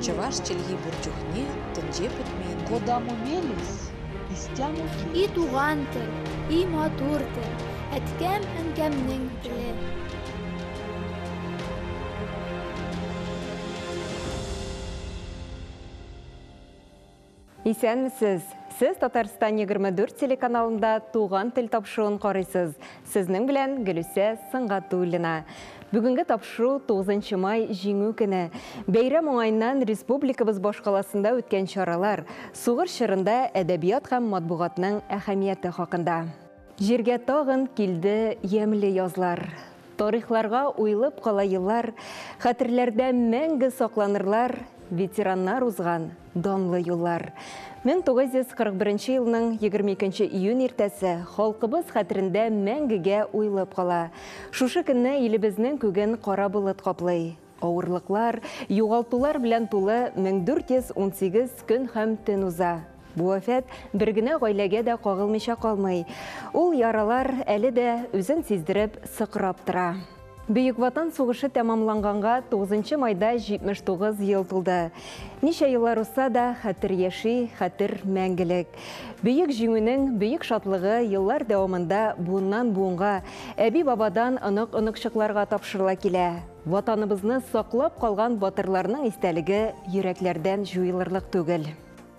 Чӑваш чӗлхи пур чухне тӗнче пӗтмен. Кодамо мелесь, истямо И туган тел, и матур тел, әткәм-әнкәмнең теле. Исәнмесез! Сез Татарстан 24 телеканалында Туган тел тапшыруын карыйсыз. Сезнең белән Гөлүсә Сөнгатуллина. Бүгенге тапшыру 9 май Җиңү көне. Бәйрәм уңаеннан республикабыз башкаласында үткән чаралар, сугыш чорында әдәбият һәм матбугатның әһәмияте хакында. Җиргә тагын килде ямьле язлар. Тарихларга уйлып кала еллар, хәтерләрдә мәңге сакланырлар, ветераннар узган данлы юллар. 1941 елның 22 июнь иртәсе халкыбыз хәтерендә мәңгегә уйлып кала. Шушы көнне илебезнең күген кара болыт каплый. Авырлыклар, югалтулар белән тулы 1418 көн һәм төн уза. Бу афәт бер генә гаиләгә дә кагылмыйча калмый. Ул яралар әле дә үзен сиздереп сыкрап тора. Бөек Ватан сугышы тәмамланганга 9 майда 79 ел тулды. Ничә еллар узса да, хәтер яши, хәтер мәңгелек. Бөек җиңүнең бөек шатлыгы еллар дәвамында буыннан буынга, әби-бабадан онык-оныкчыкларга тапшырыла килә. Ватаныбызны саклап калган батырларның истәлеге йөрәкләрдән җуелырлык түгел.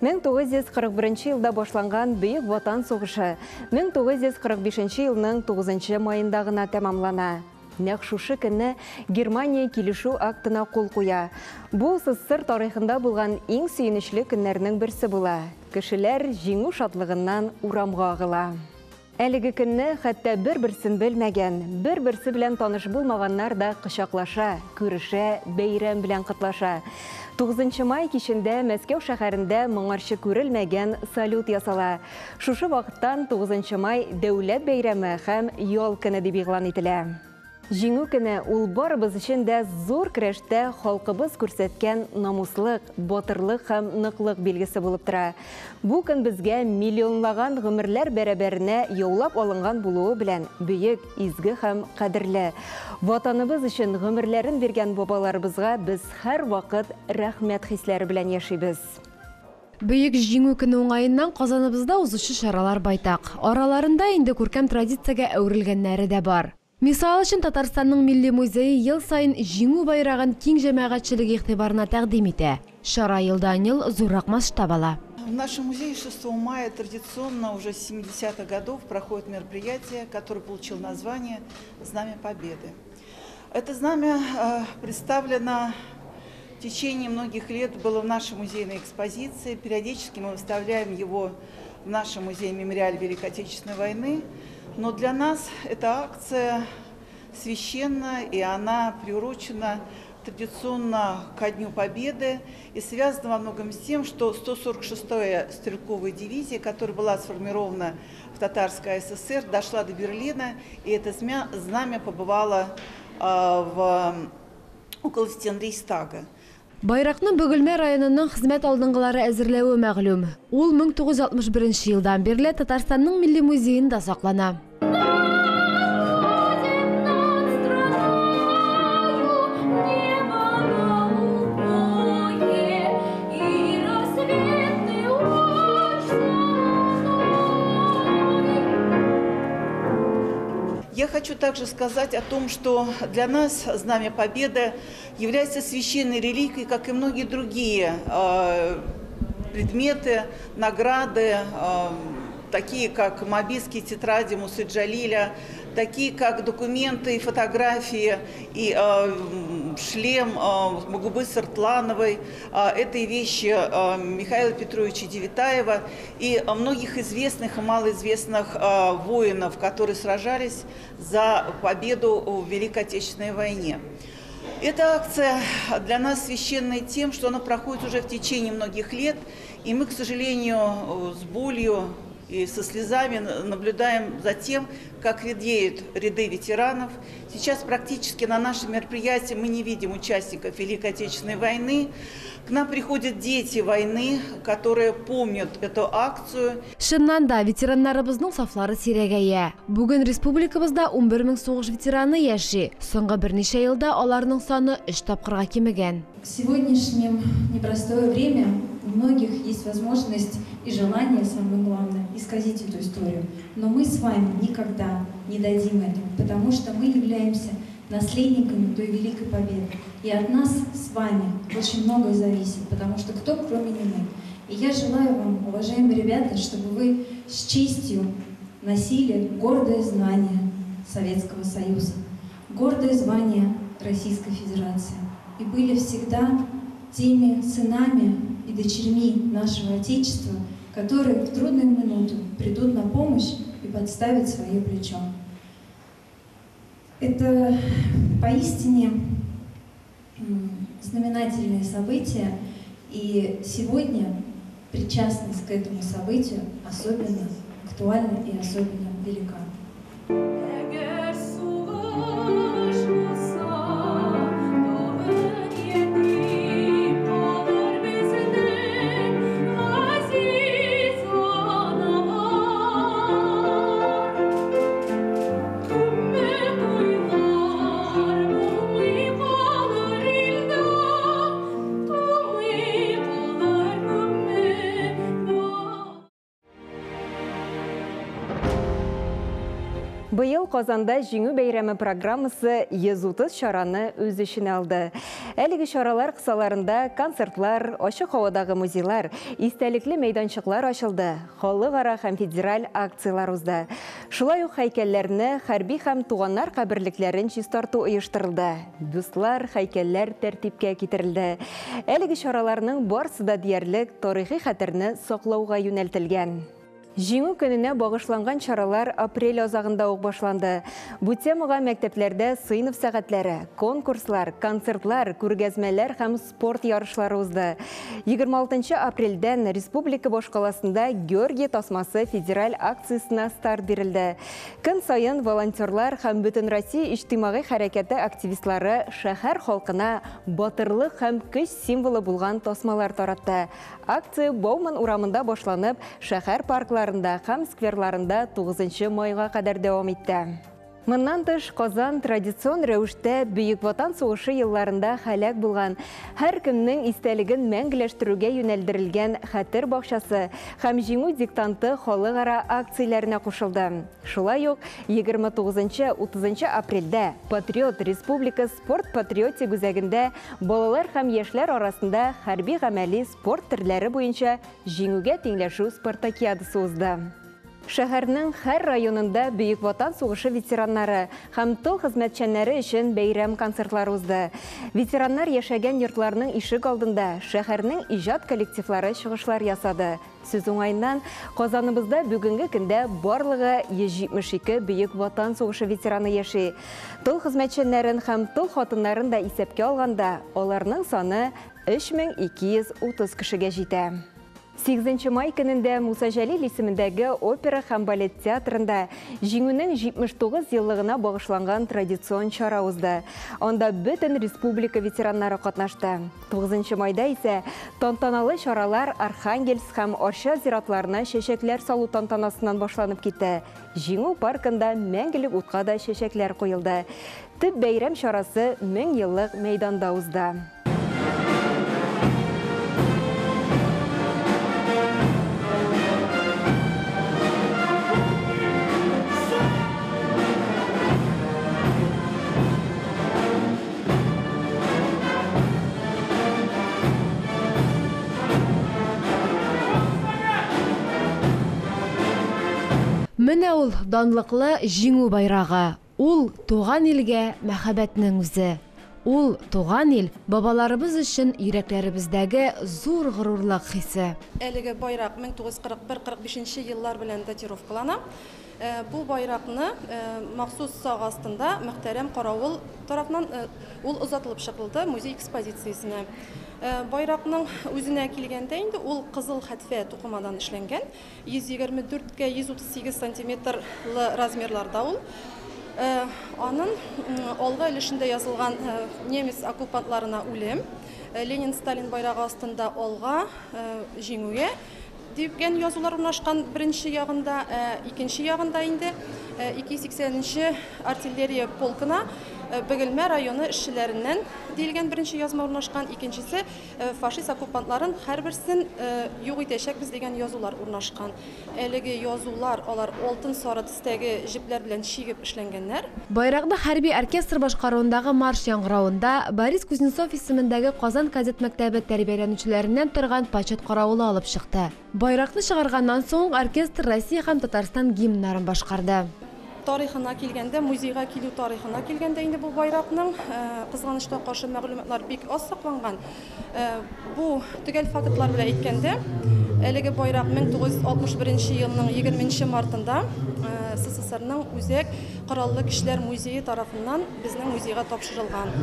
1941 елда башланган Бөек Ватан сугышы 1945 елның 9 маенда гына тәмамлана. Нәкъ шушы көнне Германия килешү актына кул куя. Бу СССР тарихында булган иң сөенечле көннәрнең берсе була. Кешеләр җиңү шатлыгыннан урамга агыла. Әлеге көнне хәтта бер-берсен белмәгән, бер-берсе белән таныш булмаганнар да кочаклаша, күрешә, бәйрәм белән котлаша. 9 май кичендә Мәскәү шәһәрендә моңарчы күрелмәгән салют ясала. Шушы вакыттан 9 май дәүләт бәйрәме һәм ял көне дип игълан ителә. Җиңү көне ул барыбыз өчен дә зур көрәштә халкыбыз күрсәткән намуслык, батырлык һәм ныклык билгесе булып тора. Бу көн безгә миллионлаган гомерләр бәрабәренә яулап алынган булуы белән бөек, изге һәм кадерле. Ватаныбыз өчен гомерләрен биргән бабаларыбызга без һәр вакыт рәхмәт хисләре белән яшибез. Бөек Җиңү көне уңаеннан Казаныбызда узучы чаралар байтак. Араларында инде күркәм традициягә әверелгәннәре дә бар. Мисал өчен, Татарстанның Милли музее ел сайын Җиңү байрагын киң җәмәгатьчелек игътибарына тәкъдим итә. Чара елдан-ел зуррак масштаб ала. В нашем музее 6 мая традиционно уже с 70-х годов проходит мероприятие, которое получило название «Знамя Победы». Это знамя представлено в течение многих лет, было в нашей музейной экспозиции. Периодически мы выставляем его в нашем музее-мемориале Великой Отечественной войны. Но для нас эта акция священна, и она приурочена традиционно ко Дню Победы и связана во многом с тем, что 146-я стрелковая дивизия, которая была сформирована в Татарской ССР, дошла до Берлина, и это знамя побывало около стен Рейхстага. Байракны Бөгелмә районының хезмәт алдынгылары әзерләве мәгълүм. Ул 1961 елдан бирле Татарстанның Милли музеенда саклана. Я хочу также сказать о том, что для нас Знамя Победы является священной реликвией, как и многие другие предметы, награды, такие как Моабитские тетради Мусы Джалиля, такие как документы и фотографии, и шлем Магубы Сыртлановой, это и вещи Михаила Петровича Девятаева и многих известных и малоизвестных воинов, которые сражались за победу в Великой Отечественной войне. Эта акция для нас священная тем, что она проходит уже в течение многих лет, и мы, к сожалению, с болью и со слезами наблюдаем за тем, как редеют ряды ветеранов. Сейчас практически на нашем мероприятии мы не видим участников Великой Отечественной войны. К нам приходят дети войны, которые помнят эту акцию. Чыннан да, ветераннарыбызның сафлары сирәгәя. Бүген республикабызда 11 мең сугыш ветераны яши. Соңгы берничә елда аларның саны 3 тапкырга кимегән. В сегодняшнем непростое время у многих есть возможность и желание, самое главное, исказить эту историю. Но мы с вами никогда не дадим этому, потому что мы являемся наследниками той великой победы. И от нас с вами очень многое зависит, потому что кто, кроме не мы. И я желаю вам, уважаемые ребята, чтобы вы с честью носили гордое звание Советского Союза, гордое звание Российской Федерации и были всегда теми сынами и дочерьми нашего Отечества, которые в трудную минуту придут на помощь и подставят свое плечо. Это поистине знаменательное событие, и сегодня причастность к этому событию особенно актуальна и особенно велика. Быел Казанда Җиңү бәйрәме программасы 130 чараны үз эченә алды. Әлеге чаралар кысаларында концертлар, ачык һавадагы музейлар, истәлекле мәйданчыклар ачылды, халыкара һәм федераль акциялар узды. Шулай ук һәйкәлләрне, хәрби һәм туганнар каберлекләрен чистарту оештырылды. Дуслар, һәйкәлләр тәртипкә китерелде. Әлеге чараларның барысы да диярлек тарихи хәтерне саклауга юнәлтелгән. Җиңү көненә багышланган чаралар апрель азагында ук башланды. Бу темага мәктәпләрдә сыйныф сәгатьләре, конкурслар, концертлар, күргәзмәләр һәм спорт ярышлары узды. 26 апрельдән республика башкаласында Георгий тасмасы федераль акциясенә старт бирелде. Көн саен волонтерлар һәм Бөтенроссия иҗтимагый хәрәкәте активистлары шәһәр халкына батырлык һәм көч символы булган тасмалар таратты. Акция Бауман урамында башланып, шәһәр парклары һәм скверларында 9 майга кадәр дәвам итте. Моннан тыш, Казан традицион рәвештә Бөек Ватан сугышы елларында һәлак булган һәр кемнең истәлеген мәңгеләштерүгә юнәлдерелгән Хәтер бакчасы һәм Җиңү диктанты халыкара акцияләренә кушылды. Шулай ук 29-30 апрельдә Патриот республика спорт патриотик үзәгендә балалар һәм яшьләр арасында хәрби гамәли спорт төрләре буенча җиңүгә тиңләшү спартакиадасы узды. Шәһәрнең һәр районында Бөек Ватан сугышы ветераннары һәм тыл хезмәтчәннәре өчен бәйрәм концертлары узды. Ветераннар яшәгән йортларның ишек алдында шәһәрнең иҗат коллективлары чыгышлар ясады. Сүз уңаеннан, Казаныбызда бүгенге көндә барлыгы 172 Бөек Ватан сугышы ветераны яши. Тыл хезмәтчәннәрен һәм тыл хатыннарын да исәпкә алганда, аларның саны 3230 кешегә җитә. 8 май көнендә Муса Җәлил исемендәге опера һәм балет театрында Җиңүнең 79 еллыгына багышланган традицион чара узды. Анда бөтен республика ветераннары катнашты. 9 майда исә тантаналы чаралар Архангельск һәм Арча зиратларына чәчәкләр салу тантанасыннан башланып китте. Җиңү паркында мәңгелек утка да чәчәкләр куелды. Төп бәйрәм чарасы 1000 еллык мәйданда узды. Менә ул данлыклы Җиңү байрагы. Ул туган илгә мәхәббәтнең үзе. Ул туган ил бабаларыбыз өчен йөрәкләребездәге зур горурлык хисе. Әлеге байрак 1941-45 еллар белән датировкалана. Бу байракны махсус сак астында Мөхтәрәм каравыл тарафыннан ул озатылып чыгылды музей экспозициясенә. Байракның үзенә килгәндә инде ул кызыл хәтфә тукымадан эшләнгән. 124-кә 138 сантиметрлы размерларда ул. Аның алгы өлешендә язылган немец оккупантларына үлем, Ленин Сталин байрагы астында алга җиңүгә дигән язулар урнашкан беренче ягында, икенче ягында инде 280нче артиллерия полкына Бөгелмә районы эшчеләреннән диелгән беренче язма урнашкан, икенчесе фашист оккупантларын һәрберсен юк итәчәкбез дигән язулар урнашкан. Әлеге язулар алар алтын сары төстәге җепләр белән чигеп эшләнгәннәр. Байракны хәрби оркестр башкаруындагы марш яңгыравында Борис Кузнецов исемендәге Казан кадет мәктәбе тәрбияләнүчеләреннән торган почет каравылы алып чыкты. Байракны чыгарганнан соң оркестр Россия һәм Татарстан гимннарын башкарды. Тарихына килгәндә, музейга килү тарихына килгәндә инде бу байракның кызганычка каршы мәгълүматлар бик аз сакланган. Бу төгәл фактлар белән әйткәндә, әлеге байрак 1961 елның 20 мартында СССРның Үзәк Кораллы Көчләр музее тарафыннан безнең музейга тапшырылган.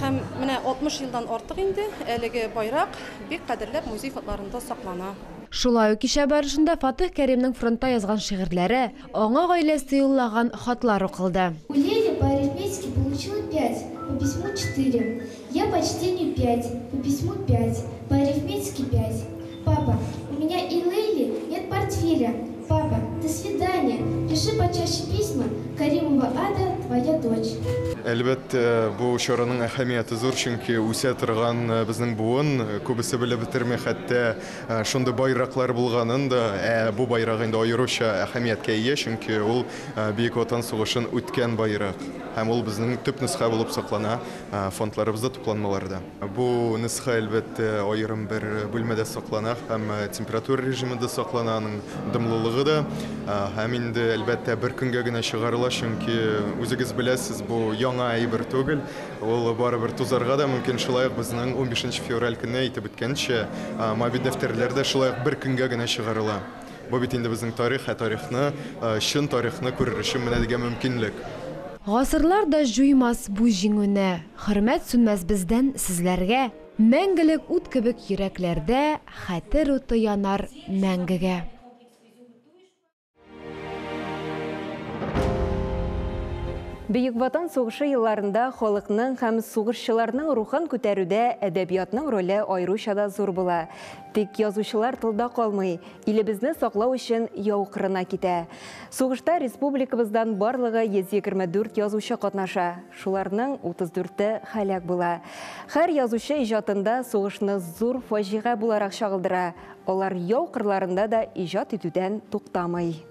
Һәм менә 60 елдан артык инде әлеге байрак бик кадерләп музей фондларында саклана. Шулай ук кичә барышында Фатих Кәримнең фронтта язган шигырьләре, аңа гаиләсе юллаган хатлар укылды. У Лели по арифметике получила 5, по письму 4. Я по чтению 5, по письму 5, по арифметике 5. Папа, у меня и Лейли нет портфеля. Папа, до свидания. Пиши почаще письма. Каримова Ада, твоя дочь. Әлбәттә, бу чараның әһәмияте зур, чөнки үсә торган безнең буын күбесе белеп бетерми, хәтта шундый байраклар булганын да, бу байрак инде аеруча әһәмияткә ия, чөнки ул Бөек Ватан сугышын үткән байрак. Һәм ул безнең төп нөсхә булып саклана фондларыбызда, тупланмаларда. Бу нөсхә, әлбәттә, аерым бер бүлмәдә саклана һәм температура режимында саклана, аның дымлылыгы да. Һәм инде, әлбәттә, бер көнгә генә чыгарыла, чөнки үзегез беләсез, бу яңа әйбер түгел, ул барыбер тузарга да мөмкин. Шулай ук безнең 15 февраль көне әйтеп үткәнчә, мобиль дәфтәрләр дә шулай ук бер көнгә генә чыгарыла. Бу бит инде безнең тарих, ә тарихны, чын тарихны күрер өчен менә дигән мөмкинлек. Гасырлар да җуймас бу җиңүне, хөрмәт сүнмәс бездән сезләргә. Мәңгелек ут кебек йөрәкләрдә хәтер уты янар мәңгегә. Бөек Ватан сугышы елларында халыкның һәм сугышчыларның рухын күтәрүдә әдәбиятның роле аеруча да зур була. Тик язучылар тылда калмый, илебезне саклау өчен яу кырына китә. Сугышта республикабыздан барлыгы 124 язучы катнаша. Шуларның 34-е һәлак була. Һәр язучы иҗатында сугышны зур фаҗига буларак чагылдыра. Алар яу кырларында да иҗат итүдән туктамый.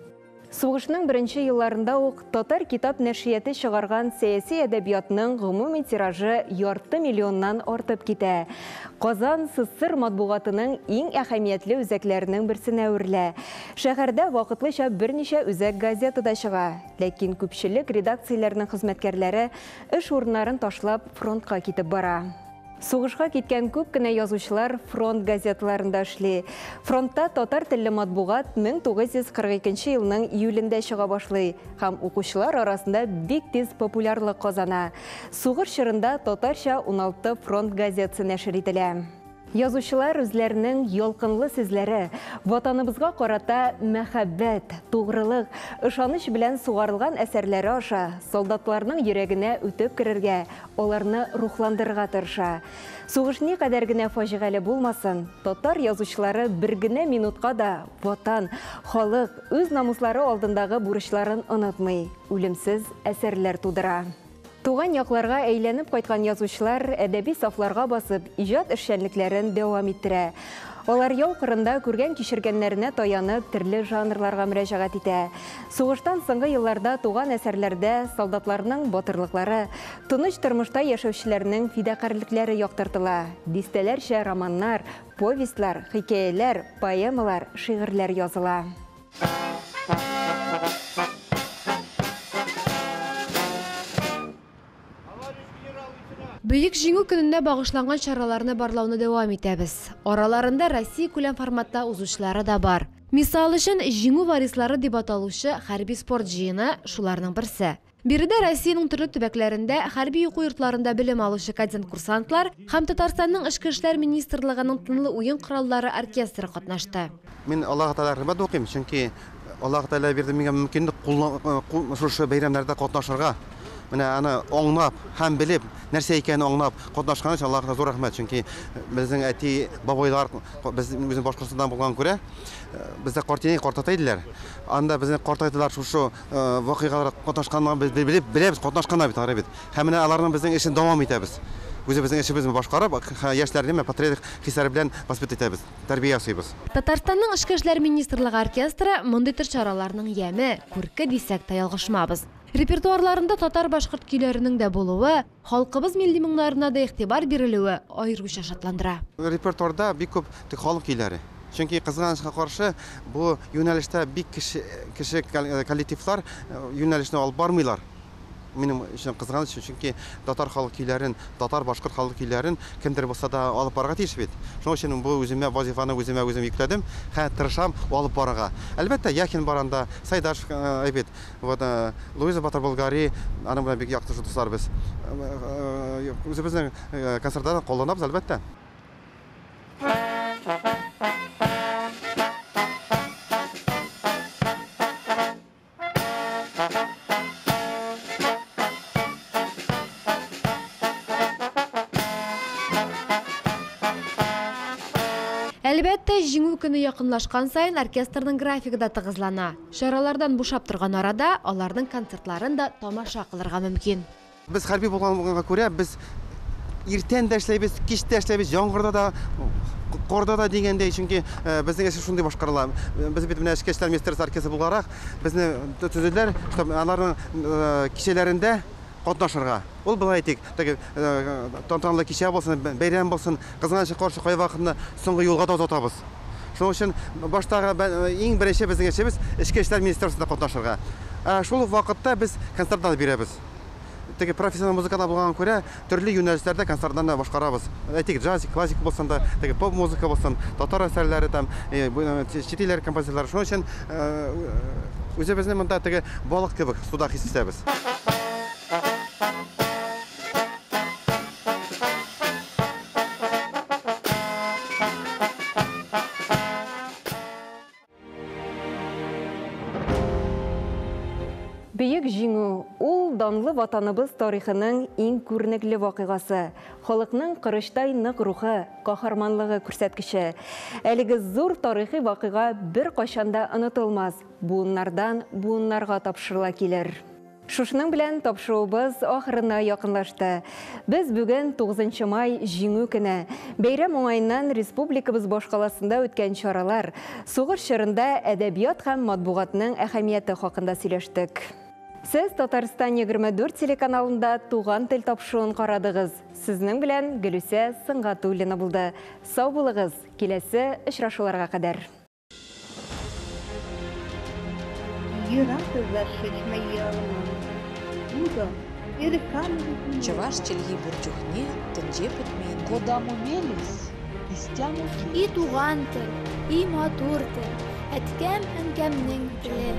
Сугышның беренче елларында ук татар китап нәшрияты чыгарган сәяси әдәбиятның гомуми тиражы ярты миллионнан артып китә. Казан СССР матбугатының иң әһәмиятле үзәкләренең берсенә әверелә. Шәһәрдә вакытлыча берничә үзәк газета да чыга. Ләкин күпчелек редакцияләрнең хезмәткәрләре эш урыннарын ташлап фронтка китеп бара. Сугышка киткән күп кенә язучылар фронт газеталарында эшли. Фронтта татар телле матбугат 1942 елның июлендә чыга башлый һәм укучылар арасында бик тиз популярлык казана. Сугыш чорында татарча 16 фронт газетасы нәшер ителә. Язучылар үзләренең ялкынлы сүзләре, ватаныбызга карата мәхәббәт, тугрылык, ышаныч белән сугарылган әсәрләре аша солдатларның йөрәгенә үтеп керергә, аларны рухландырырга тырыша. Сугыш ни кадәр генә фаҗигале булмасын, татар язучылары бер генә минутка да ватан, халык, үз намуслары алдындагы бурычларын онытмый, үлемсез әсәрләр тудыра. Туган якларга әйләнеп кайткан язучылар әдәби сафларга басып, иҗат эшчәнлекләрен дәвам иттерә. Алар яу кырында күргән кичергәннәренә таянып, төрле жанрларга мөрәҗәгать итә. Сугыштан соңгы елларда туган әсәрләрдә солдатларның батырлыклары, тыныч тормышта яшәүчеләрнең фидакарьлекләре яктыртыла. Дистәләрчә романнар, повестьлар, хикәяләр, поэмалар, шигырьләр языла. Бөек Җиңү көненә багышланган чараларны барлауны дәвам итәбез. Араларында Россия күләм форматта узучылары да бар. Мисал өчен, Җиңү варислары дип аталучы хәрби спорт җыены шуларның берсе. Биредә Россиянең төрле төбәкләрендә хәрби уку йортларында белем алучы кадет-курсантлар һәм Татарстанның Эчке эшләр министрлыгының тынлы уен кораллары оркестры катнашты. Мин Аллаһ Тәгаләгә рәхмәт укыйм, чөнки Аллаһ Тәгалә бирде миңа мөмкинлек шушы бәйрәмнәрдә катнашырга. Менә аны аңлап һәм белеп, нәрсә икәнен аңлап катнашкан өчен Аллаһка зур рәхмәт, чөнки безнең әти, бабайлар, без үзем Башкортстаннан булган күрә, бездә картәни, картатай иделәр. Анда безнең картайтылар шушы вакыйгалар катнашканнар без белеп, беләбез, катнашканнар бит алар бит. Һәм менә аларның безнең эшен дәвам итәбез. Үзебезнең эшебезне башкарып, яшьләрне патриотик хисләре белән воспитать итәбез, тәрбия ясыйбыз. Татарстанның Эчке эшләр министрлыгы оркестры мондый төр чараларның яме, күрке дисәк тә ялгышмабыз. Репертуарларында татар-башкорт көйләренең дә булуы, халкыбыз милли моңнарына да игътибар бирелүе аеруча шатландыра. Репертуарда бик күп халык көйләре. Чөнки кызганычка каршы бу юнәлештә бик кеше коллективлар юнәлешне алып бармыйлар. Минем өчен кызганыч, чөнки татар халык көйләрен, татар-башкорт халык көйләрен кемдер булса да алып барырга тиеш бит. Шуның өчен бу үземә вазифаны үземә үзем йөкләдем, һәм тырышам алып барырга. Әлбәттә, Яхин баранда, Сайдаш бит, вот Луиза Батыр Болгари, аның белән бик якты дуслар без. Үзебезнең концертларда кулланабыз, әлбәттә. Әлбәттә, Җиңү көне якынлашкан саен оркестрның графигы да тыгызлана. Чаралардан бушап торган арада аларның концертларын да тамаша кылырга мөмкин. Без хәрби булганга күрә, без иртән дә эшләйбез, кич тә эшләйбез, яңгырда да, карда да дигәндәй, чөнки безнең эш шундый башкарыла. Без бит менә Эчке эшләр министрлыгы оркестры буларак безне төзеделәр, чтобы аларның кичәләрендә катнашырга. Ул былай әйтик, теге тантаналы кичә булсын, бәйрәм булсын, кызганычка каршы кайвакытны соңгы юлга да озатабыз. Шуның өчен баштагы иң беренче безнең эшебез Эчке эшләр министрлыгында катнашырга. Шул ук вакытта без концертлар бирәбез. Теге профессионал музыкада булганга күрә, төрле юнәлешләрдә концертларны башкарабыз. Әйтик, джаз, классик булсын да, теге поп музыка булсын, татар әсәрләре там, чит илләр композиторлары. Шуның өчен үзебезне монда теге балык кебек суда хис итәбез. Бөек Җиңү ул данлы ватаныбыз тарихының иң күренекле вакыйгасы. Халыкның корычтай нык рухы, каһарманлыгы күрсәткече. Әлеге зур тарихи вакыйга бер кайчан да онытылмас, буыннардан буыннарга тапшырыла килер. Шушының белән тапшыруыбыз ахырына якынлашты. Без бүген 9 май Җиңү көне. Бәйрәм уңаеннан республикабыз башкаласында үткән чаралар, сугыш чорында әдәбият һәм матбугатның әһәмияте хакында сөйләштек. Сез Татарстан 24 телеканалында Туган тел тапшыруын карадыгыз. Сезнең белән Гөлүсә Сөнгатуллина булды. Сау булыгыз, киләсе очрашуларга кадәр. Чӑваш чӗлхи пур чухне тӗнче пӗтмен. И туган тел, и матур тел, әткәм-әнкәмнең теле.